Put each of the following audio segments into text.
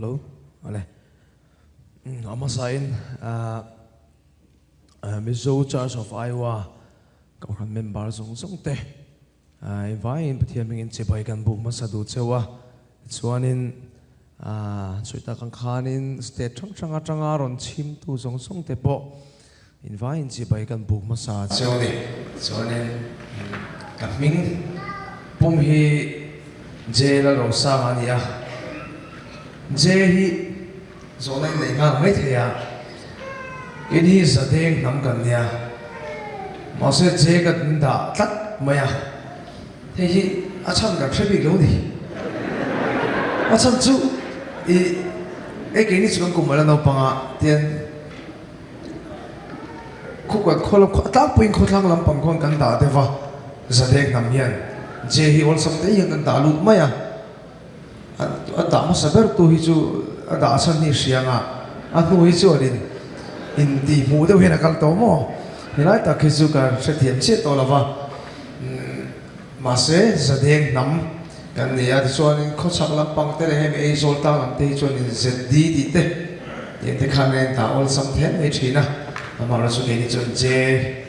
Hello Awle A hmasain Mizo Church of Iowa Kohhran member zawng zawng te i vaiin Pathian hmingin chibai kan buk hmasa duh cheu a. Tichuanin sawi tak ang khanin state hrang hrang atanga rawn chhimtu zawng zawng te pawh in vaiin chibai kan buk hmasa cheu a ni. Chuanin ka hming pum hi J Lalrosanga a ni a, J hi zawhna in neih nghal mai thei a, in hi zadeng hnam kan nia, mahse J ka dah tlat mai a. Hei hi a chhan kan hre bik lo ni. A chhan chu i e keini chu kan kum ala naupang a tian khu kan khaw lam a tlangpuiin khawthlang lampang khawn kan dah deuh va, Zadek hnam hian J hi awlsam te hian kan dah lut mai a, a dah hmasa ber tu hi chu a dah chhan hi hria anga a hnu hi chuan in intihhmuh deuh hian a kal tawh maw? Helai tak hi chu ka hrethiam chiah tawh lo va. Mahse, Zadeng hnam kan ni a, tichuanin khawchhak lampang te leh hemi Aizawl tlang lam te hi chuanin ZD tih te tiang te khan a en ta awlsam thlem mai thin a, amaherawhchu chu keini chuan J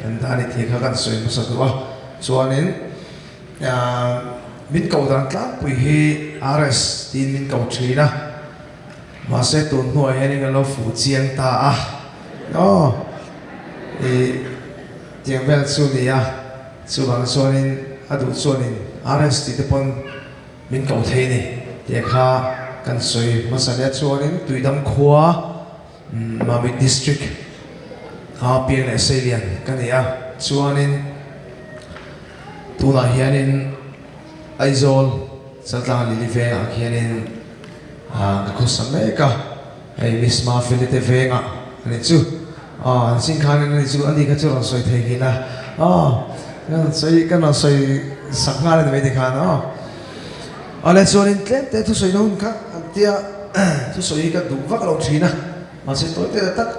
kan dah a ni tih kha kan sawi hmasa duh a, chuanin min ko dan tlangpui hi RS tiin min ko thin a, mahse tun hnuah hianin a lo fuh chiang ta a, aw ih tiang vel chu ni a. Chuvang chuanin a duh chuanin RS tih te pawn min ko thei ni tih kha kan sawi hmasa leh a chuanin Tuidam khua Mamit District a piang leh Seilian ka ni a chuanin tunah hianin Aizawl Chaltlang Lili vengah khianin ka khawsa mek a. Hei Miss Mafeli te vengah a ni chu aw an sin khan in a ni chu ani kha chu rawn sawi thei nghin a aw kan rawn sawi kan rawn sawi sak nghal a ni mai tikhan aw awle chuanin tlem te thusawi na hun kha an tia thusawi hi ka duh vak lo thin a mahse tawi te tak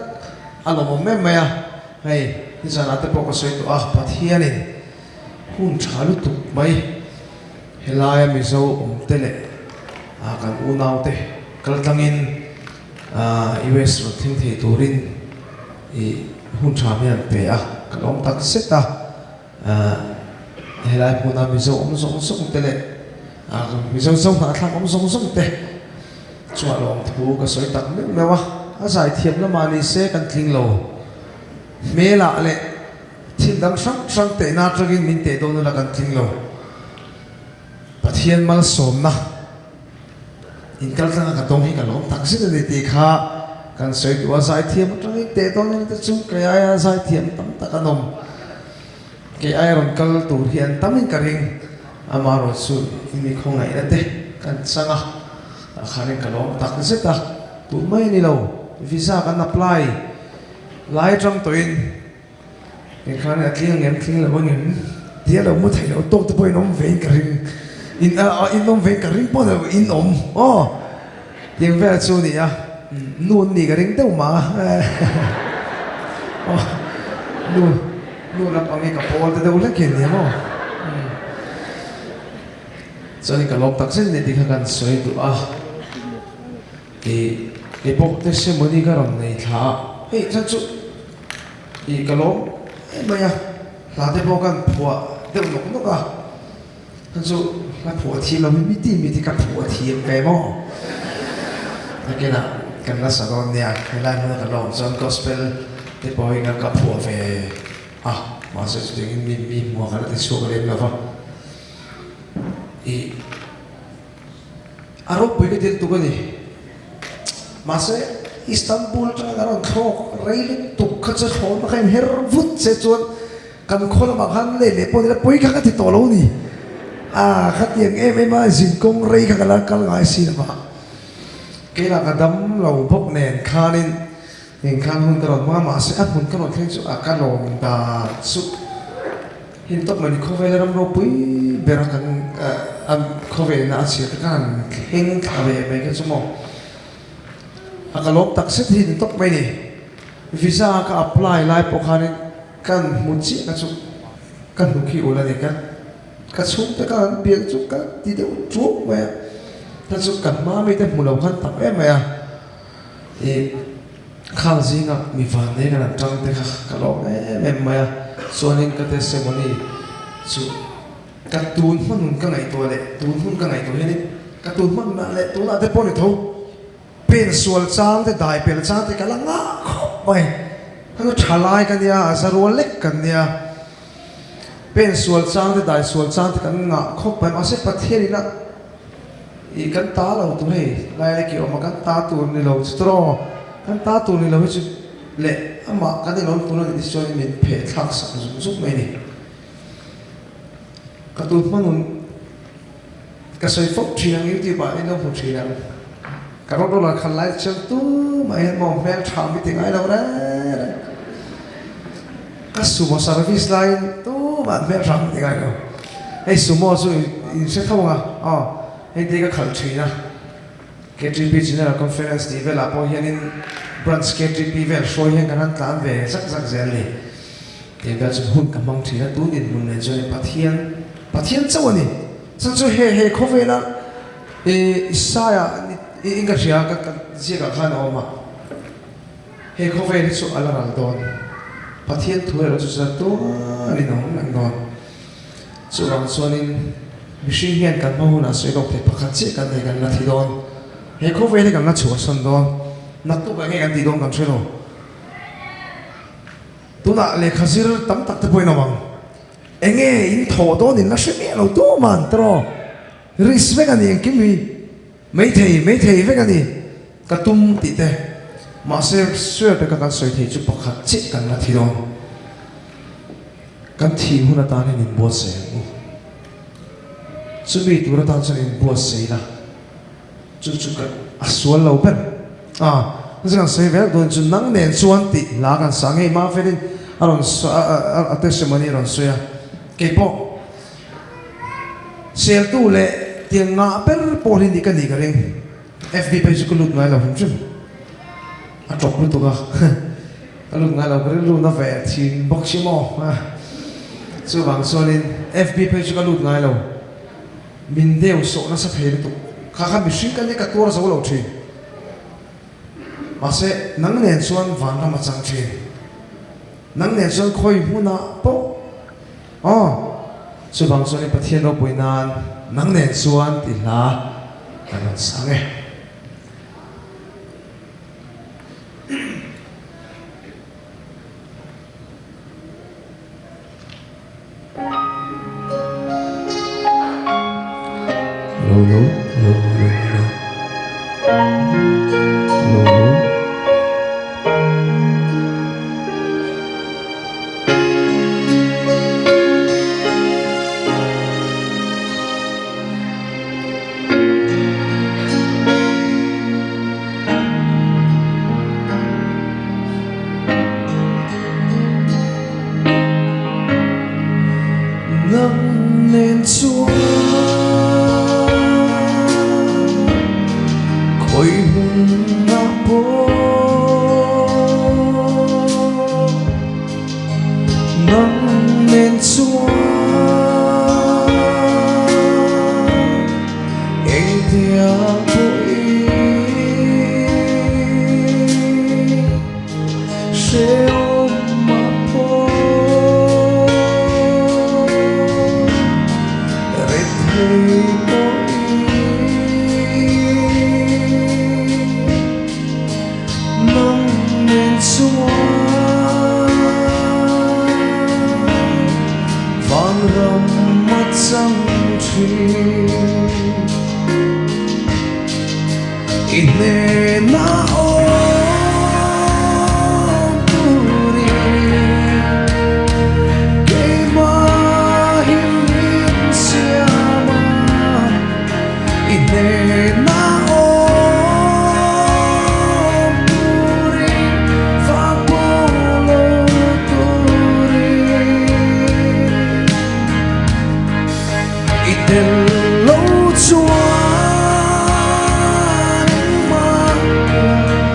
a lawmawm em mai a hei nizanah te pawh ka sawi tawh a Pathianin hun tha lutuk mai Helaia Mizo awmte leh kan unaute kaltlangin US rawn thleng thei turin i hun tha mi an pe a, ka lawm tak zet a. Helai hmuna Mizo awm zawng zawng te leh Mizo zohnahthlak awm zawng zawng te chuan lawmthu ka sawi tak meuh meuh a, a zaithiam lamah ni se kan tling lo hmelah leh Thil dang hrang hrang tehna atangin min teh dawn ula kan tling lo. Pathian malsawmna inkaltlanga ka dawng hi ka lawm tak zet a ni tih kha kan sawi duh a, zaithiam atangin teh dawn ula te chu kei aia zaithiam tam tak an awm. Kei aia rawn kal tur hi an tamin ka ring. Amaherawh chu i mi khawngaihna te kan chang a, tah khanin ka lawm tak zet a, tun mai a ni lo, visa kan apply lai atang tawhin Eng khan a tling angem tling lo angem tia lo mu theih loh tawk te pawh in awm ve in ka ring in a in awm ve in ka ring pawh lo in awm aw tiang vel chu a ni a nu an nih ka ring deuh mah a aw nu nu lampang hi ka pawl te deuh hlek hi a ni maw chuanin ka lawm tak zet a ni tih kha kan sawi duh a ih keipawh testimony ka rawn nei thla a hei chuan chu. Ih ka lawm em mai a, hla te pawh kan phuah deuh nawk nawk a, kha chu hla phuah thiam lo hi miti miti ka phuah thiam ve maw? Nakinah kan la sa dawn nia, helai hmuna kan la awm chuan gospel te pawh hi ka phuah ve a, mahse chutiangin mi mi hmuh ah ka la ti chhuak lem lo va, ih. A ropui ka dil tuk a ni. Mahse, Istanbul atanga kan rawn thlawk rei lutuk kha chu thlawhna kha inher vut che chuan kan khaw lamah khan leh leh pawh nila pawi kha ka ti tawh lo ni. A khatiang em em a zinkawng rei kha ka la kal ngai si lo va. Keilah ka dam lo bawk nen khanin engkhan hun ka rawn hmang a, mahse a hmun ka rawn thleng chu a ka lawm dan chu. Heng tawp mai ni khawvela ram ropui bera kan a khawvelna a chhiat kha han thleng thla ve mai kha chu maw a ka lawm tak zet hi ni tawp mai ni. Visa ka apply lai pawh khanin kan hmu chiah kha chu ka hnuk hi ul a ni ka ka chhungte khan an biak chu ka ti deuh ṭuak mai a. Ta chu kan hma mite hmu lo khan tam em mai a, ih khang zinga mi vannei kan han tang te kha ka lawm em em mai a, chuanin ka testimony chu ka tun hmanun ka ngaihtuah leh tun hun ka ngaihtuah hianin ka tun hmanunah leh tunah te pawh ni tho pen sual chang te dai pel chang te ka la ngah khawp mai, ka la tha lai ka nia a za rual lek kan nia. Pen sual chang te dai sual chang te kan ngah khawp mai mahse Pathian ina ih kan ta lo tur hei lai leh kih awm a kan ta tur ni lo chu tawh kan ta tur ni lo hi chu leh amah kan inawm tur a nih te chuan min pheh thlak sak zuk zuk mai a ni. Ka tun hma nun Ka sawi fo thin ang YouTube ah in lo hmu thin ang. Ka rawt rawt a khan lai chuan tumah hian maw hmel tha mi ti ngai lo reng reng. Ka sumo service laiin tumah hmel tha mi ti ngai lo. Hei sumo chu in hre tho ang a, aw hei te ka khalh thin a. KTP General Conference tih velah pawh hianin Branch KTP vel hruai hian kan han tlan ve zak zak zel a ni. Tih vel chu hun ka hmang thin a, tun inhmun nen chuan Pathian, Pathian chauh a ni. Chu chu he he khawvela i Isaia in ka hria ka ka ziakah khan a awm a, he khawvel hi chu a la ral dawn, Pathian thu erawh chu chuan tualin a awm reng dawn. Chuvang chuanin mihring hian kan hma hunah sawi lawk theih pakhat chiah kan nei kan la thi dawn, he khawvel hi kan la chhuahsan dawn, naktuk ah nge kan tih dawn kan hre lo. Tunah lehkha zir tam tak te pawhin awm ang. Enge in thawh dawn in la hre miah lo tuman tawh risk vek a ni engkim hi maithei maithei vek a ni ka tum tih te mahse sure taka kan sawi thei chu pakhat chiah kan la thi dawn kan thih hun atan hian inbuatsaih ang u chumi tur atan chuan inbuatsaih ila. Chu chu ka a sual lo ber a, chu kan sawi vel dawn chu nang nen chuan tih hla kan sa ngei hma felin a rawn a testimony a rawn sawi a, keipawh seltu leh tiang ngah ber pawh hi nih ka nih ka ring, FB page chu ka lut ngai lo hrim hrim, a tawp lutuk a, ka lut ngai lo ka rilru na ve thin bawk si maw, chuvang chuanin FB page chu ka lut ngai lo. Min deu sawh nasa thei lutuk. Kha kha mihring ka nia ka tuar zo lo thin. Mahse nang nen chuan vanram a chang thin. Nang nen chuan khawi hmunah pawh aw chuvang chuanin Pathian ropui nan nang nen chuan tih hla kan rawn sang e. Lo lo lo lo lo lo lo. Nang nen chuan khawi hmunah pawh Nang nen chuan engtia pawhin Hrehawm a pawh rethei pawhin nang nen chuan vanram a chang thin. I hnenah awm turin keimahin min siam a, i hnenah awm turin fak pawh lo turin. I tel lo chuan engmah ka.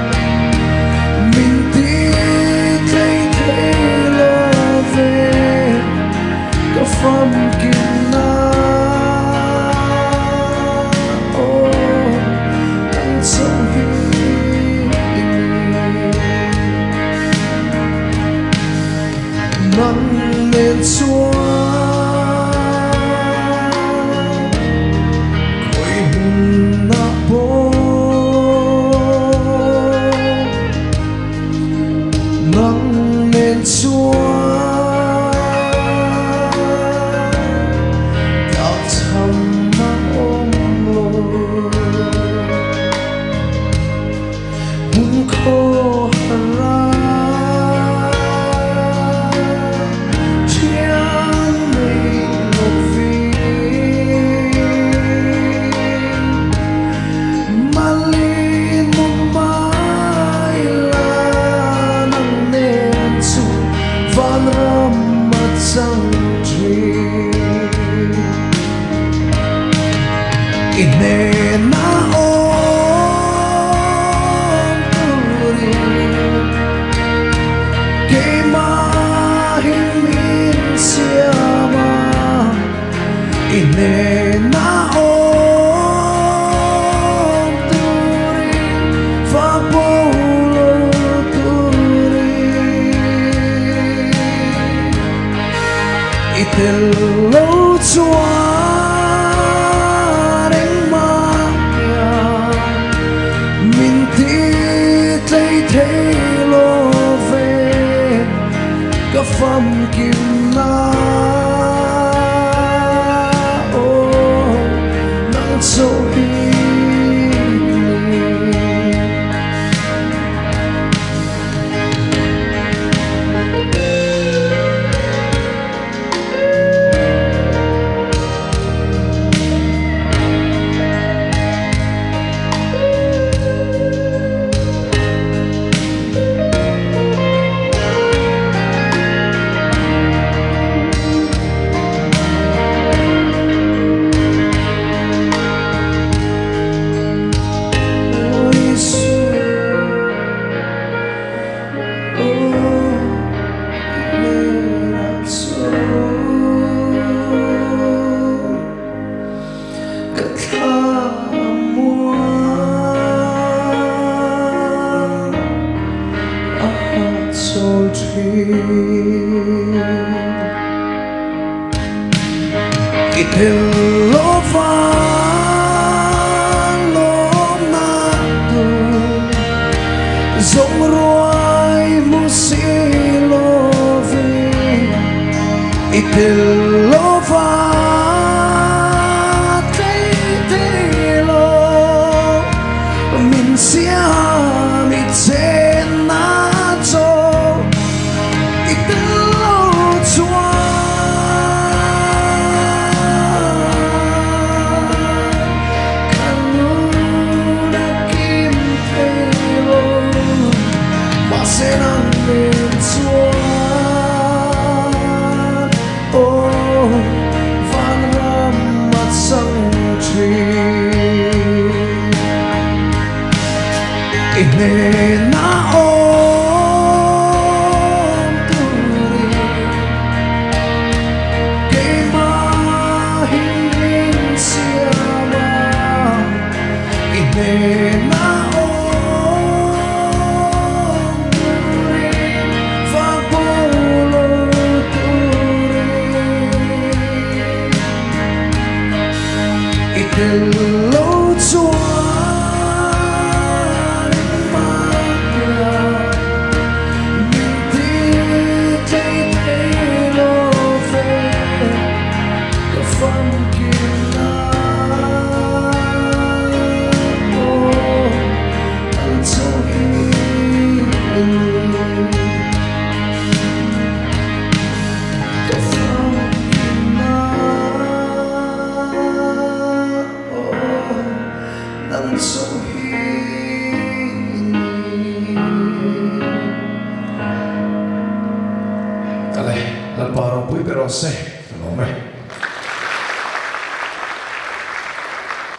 tel lo chuan engmah hian min ti tlei thei lo ve ka famkim na aw nang chauh hi ni. I tel lova lawmna tur Zawng ruai hmu si lovin i tel lova tlei thei lo. Min siam i chen na chaw i tel lo chuan ka nun a kim thei lo. Mahse nang nen chuan aw vanram a chang thin. I hnenah awm turin keimah hi min siam a. I hnenah awm turin vang pawh lo turin i tel lo chuan engmah hian min ti tlei thei lo ve ka famkim na. Lalpa ropui ber aw se, ka lawm e.